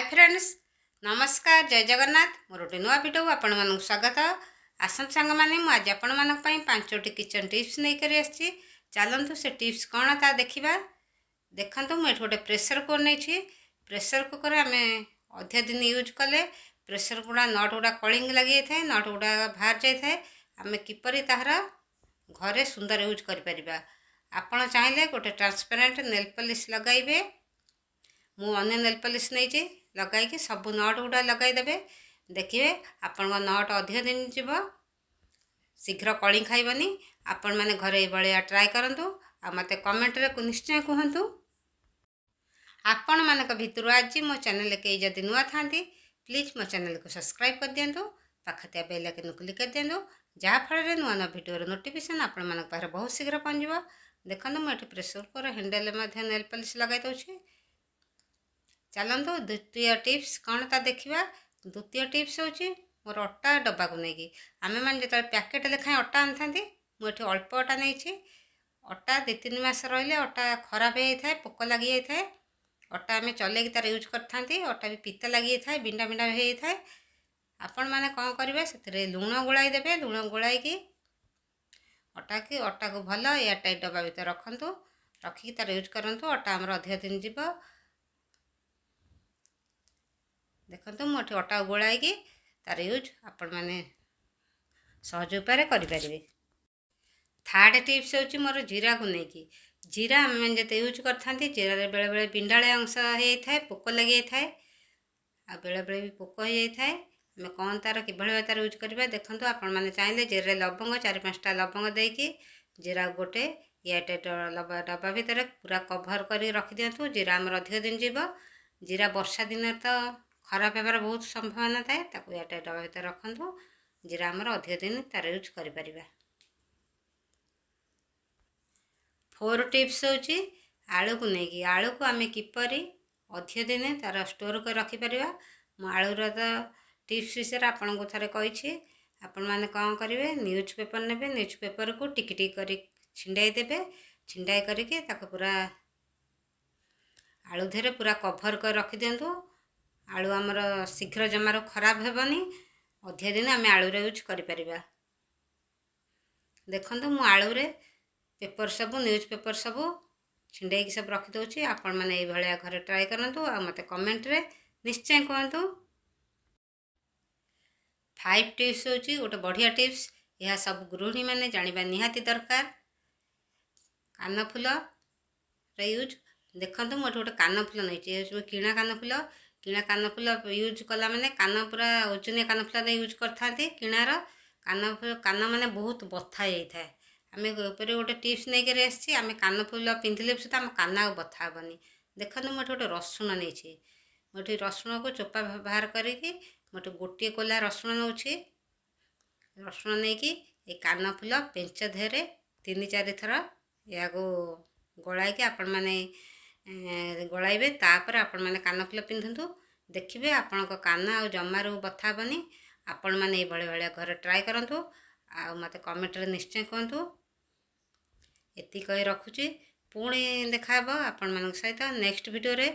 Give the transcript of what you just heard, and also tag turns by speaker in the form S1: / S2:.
S1: Friends, ନମସ୍କାର, ଜୟ ଜଗନ୍ନାଥ। ମୋର ଗୋଟେ ନୂଆ ଭିଡ଼ିଓ ଆପଣମାନଙ୍କୁ ସ୍ୱାଗତ। ଆସନ୍ତୁ ସାଙ୍ଗମାନେ, ମୁଁ ଆଜି ଆପଣମାନଙ୍କ ପାଇଁ 5ଟି କିଚେନ୍ ଟିପ୍ସ ନେଇକରି ଆସିଛି। ଚାଲନ୍ତୁ, ସେ ଟିପ୍ସ କ'ଣ ତା ଦେଖିବା। ଦେଖନ୍ତୁ, ମୁଁ ଏଠି ଗୋଟେ ପ୍ରେସର୍ କୁକର୍ ନେଇଛି। ପ୍ରେସର୍ କୁକର୍ ଆମେ ଅଧିକ ଦିନ ୟୁଜ୍ କଲେ ପ୍ରେସର୍ ଗୁଡ଼ା not ଗୁଡ଼ା କଳିଙ୍ଗ ଲାଗିଯାଇଥାଏ, not ଗୁଡ଼ା ବାହାରି ଯାଇଥାଏ। ଆମେ କିପରି ତାହାର ଘରେ ସୁନ୍ଦର ୟୁଜ୍ କରିପାରିବା? ଆପଣ ଚାହିଁଲେ ଗୋଟେ ଟ୍ରାନ୍ସପାରେଣ୍ଟ ନେଲ୍ ପଲିସ୍ ଲଗାଇବେ। ମୁଁ ଅନ୍ୟ ନେଲ୍ ପଲିସ୍ ନେଇଛି। ଲଗାଇକି ସବୁ not ଗୁଡ଼ା ଲଗାଇଦେବେ। ଦେଖିବେ, ଆପଣଙ୍କ not ଅଧିକ ଦିନ ଯିବ, ଶୀଘ୍ର କଳି ଖାଇବନି। ଆପଣମାନେ ଘରେ ଏଇଭଳିଆ ଟ୍ରାଏ କରନ୍ତୁ ଆଉ ମୋତେ କମେଣ୍ଟରେ ନିଶ୍ଚୟ କୁହନ୍ତୁ। ଆପଣମାନଙ୍କ ଭିତରୁ ଆଜି ମୋ ଚ୍ୟାନେଲରେ କେହି ଯଦି ନୂଆ ଥାନ୍ତି, ପ୍ଲିଜ୍ ମୋ ଚ୍ୟାନେଲକୁ ସବସ୍କ୍ରାଇବ୍ କରିଦିଅନ୍ତୁ, ପାଖ ଥିବା ବେଲ୍ ଆଇକନ୍କୁ କ୍ଲିକ୍ କରିଦିଅନ୍ତୁ, ଯାହାଫଳରେ ନୂଆ ନୂଆ ଭିଡ଼ିଓର ନୋଟିଫିକେସନ୍ ଆପଣମାନଙ୍କ ପାଖରେ ବହୁତ ଶୀଘ୍ର ପହଞ୍ଚିବ। ଦେଖନ୍ତୁ, ମୁଁ ଏଠି ପ୍ରେସର୍ କୁକର୍ ହ୍ୟାଣ୍ଡେଲ୍ ମଧ୍ୟ ନେଲ୍ ପଲିସ୍ ଲଗାଇ ଦେଉଛି। ଚାଲନ୍ତୁ, ଦ୍ୱିତୀୟ ଟିପ୍ସ କ'ଣ ତା ଦେଖିବା। ଦ୍ୱିତୀୟ ଟିପ୍ସ ହେଉଛି ମୋର ଅଟା ଡବାକୁ ନେଇକି। ଆମେମାନେ ଯେତେବେଳେ ପ୍ୟାକେଟ୍ ଲେଖାଏଁ ଅଟା ଆଣିଥାନ୍ତି, ମୁଁ ଏଠି ଅଳ୍ପ ଅଟା ନେଇଛି। ଅଟା 2-3 ମାସ ରହିଲେ ଅଟା ଖରାପ ହେଇଯାଇଥାଏ, ପୋକ ଲାଗିଯାଇଥାଏ। ଅଟା ଆମେ ଚଲେଇକି ତାର ୟୁଜ୍ କରିଥାନ୍ତି। ଅଟା ବି ପିତା ଲାଗିଯାଇଥାଏ, ବିଣ୍ଡା ବିଣ୍ଡା ହେଇଯାଇଥାଏ। ଆପଣମାନେ କ'ଣ କରିବେ? ସେଥିରେ ଲୁଣ ଗୋଳାଇ ଦେବେ। ଲୁଣ ଗୋଳାଇକି ଅଟାକୁ ଭଲ ଏୟାର ଟାଇଟ୍ ଡବା ଭିତରେ ରଖନ୍ତୁ। ରଖିକି ତାର ୟୁଜ୍ କରନ୍ତୁ। ଅଟା ଆମର ଅଧିକ ଦିନ ଯିବ। ଦେଖନ୍ତୁ, ମୁଁ ଏଠି ଅଟା ଗୋଳାଇକି ତାର ୟୁଜ୍ ଆପଣମାନେ ସହଜ ଉପାୟରେ କରିପାରିବେ। ଥାର୍ଡ଼ ଟିପ୍ସ ହେଉଛି ମୋର ଜିରାକୁ ନେଇକି। ଜିରା ଆମେ ଯେତେ ୟୁଜ୍ କରିଥାନ୍ତି, ଜିରାରେ ବେଳେବେଳେ ବିଣ୍ଡାଳିଆ ଅଂଶ ହେଇଯାଇଥାଏ, ପୋକ ଲାଗିଯାଇଥାଏ, ଆଉ ବେଳେବେଳେ ବି ପୋକ ହେଇଯାଇଥାଏ। ଆମେ କ'ଣ ତାର କିଭଳି ଭାବେ ତାର ୟୁଜ୍ କରିବା? ଦେଖନ୍ତୁ, ଆପଣମାନେ ଚାହିଁଲେ ଜିରାରେ ଲବଙ୍ଗ, 4-5ଟା ଲବଙ୍ଗ ଦେଇକି ଜିରାକୁ ଗୋଟେ ଏୟାରଟାଇଟ୍ ଡବା ଭିତରେ ପୁରା କଭର୍ କରି ରଖିଦିଅନ୍ତୁ। ଜିରା ଆମର ଅଧିକ ଦିନ ଯିବ। ଜିରା ବର୍ଷା ଦିନରେ ତ ଖରାପ ହେବାର ବହୁତ ସମ୍ଭାବନା ଥାଏ। ତାକୁ ଏୟାରଟାଇଟ୍ ଡବା ଭିତରେ ରଖନ୍ତୁ। ଜିରା ଆମର ଅଧିକ ଦିନ ତାର ୟୁଜ୍ କରିପାରିବା। ଫୋର୍ ଟିପ୍ସ ହେଉଛି ଆଳୁକୁ ନେଇକି। ଆଳୁକୁ ଆମେ କିପରି ଅଧିକ ଦିନ ତାର ଷ୍ଟୋର୍ କରି ରଖିପାରିବା? ମୁଁ ଆଳୁର ତ ଟିପ୍ସ ବିଷୟରେ ଆପଣଙ୍କୁ ଥରେ କହିଛି। ଆପଣମାନେ କ'ଣ କରିବେ? ନ୍ୟୁଜ୍ ପେପର୍ ନେବେ। ନ୍ୟୁଜ୍ ପେପର୍କୁ ଟିକି ଟିକି କରି ଛିଣ୍ଡାଇ ଦେବେ। ଛିଣ୍ଡାଇ କରିକି ତାକୁ ପୁରା ଆଳୁ ଦେହରେ ପୁରା କଭର୍ କରି ରଖିଦିଅନ୍ତୁ। ଆଳୁ ଆମର ଶୀଘ୍ର ଜମାରୁ ଖରାପ ହେବନି। ଅଧିକ ଦିନ ଆମେ ଆଳୁରେ ୟୁଜ୍ କରିପାରିବା। ଦେଖନ୍ତୁ, ମୁଁ ଆଳୁରେ ପେପର୍ ସବୁ, ନ୍ୟୁଜ୍ ପେପର୍ ସବୁ ଛିଣ୍ଡେଇକି ସବୁ ରଖିଦେଉଛି। ଆପଣମାନେ ଏଇଭଳିଆ ଘରେ ଟ୍ରାଏ କରନ୍ତୁ ଆଉ ମୋତେ କମେଣ୍ଟରେ ନିଶ୍ଚୟ କୁହନ୍ତୁ। ଫାଇଭ୍ ଟିପ୍ସ ହେଉଛି ଗୋଟେ ବଢ଼ିଆ ଟିପ୍ସ। ଏହା ସବୁ ଗୃହିଣୀମାନେ ଜାଣିବା ନିହାତି ଦରକାର। କାନଫୁଲର ୟୁଜ୍। ଦେଖନ୍ତୁ, ମୁଁ ଏଠି ଗୋଟେ କାନଫୁଲ ନେଇଛି। ଏ ହେଉଛି କିଣା କାନଫୁଲ। କିଣା କାନଫୁଲ ୟୁଜ୍ କଲା ମାନେ କାନ ପୁରା ଓଜନିଆ କାନଫୁଲ ୟୁଜ୍ କରିଥାନ୍ତି। କିଣାର କାନଫୁଲ କାନ ମାନେ ବହୁତ ବଥା ହେଇଯାଇଥାଏ। ଆମେ ଉପରେ ଗୋଟେ ଟିପ୍ସ ନେଇକରି ଆସିଛି। ଆମେ କାନଫୁଲ ପିନ୍ଧିଲେ ସୁଦ୍ଧା ଆମ କାନ ଆଉ ବଥା ହେବନି। ଦେଖନ୍ତୁ, ମୁଁ ଏଠି ଗୋଟେ ରସୁଣ ନେଇଛି। ମୁଁ ଏଠି ରସୁଣକୁ ଚୋପା ବାହାର କରିକି ମୁଁ ଏଠି ଗୋଟିଏ କୋଲା ରସୁଣ ନେଉଛି। ରସୁଣ ନେଇକି ଏ କାନଫୁଲ ପେଞ୍ଚ ଦେହରେ 3-4 ଥର ଏହାକୁ ଗୋଳାଇକି ଆପଣମାନେ ଗୋଳାଇବେ। ତାପରେ ଆପଣମାନେ କାନଫୁଲ ପିନ୍ଧନ୍ତୁ। ଦେଖିବେ, ଆପଣଙ୍କ କାନ ଆଉ ଜମାରୁ ବଥା ହେବନି। ଆପଣମାନେ ଏଇଭଳି ଭଳିଆ ଘରେ ଟ୍ରାଏ କରନ୍ତୁ ଆଉ ମୋତେ କମେଣ୍ଟରେ ନିଶ୍ଚୟ କୁହନ୍ତୁ। ଏତିକି କହି ରଖୁଛି। ପୁଣି ଦେଖାହେବ ଆପଣମାନଙ୍କ ସହିତ ନେକ୍ସଟ ଭିଡ଼ିଓରେ।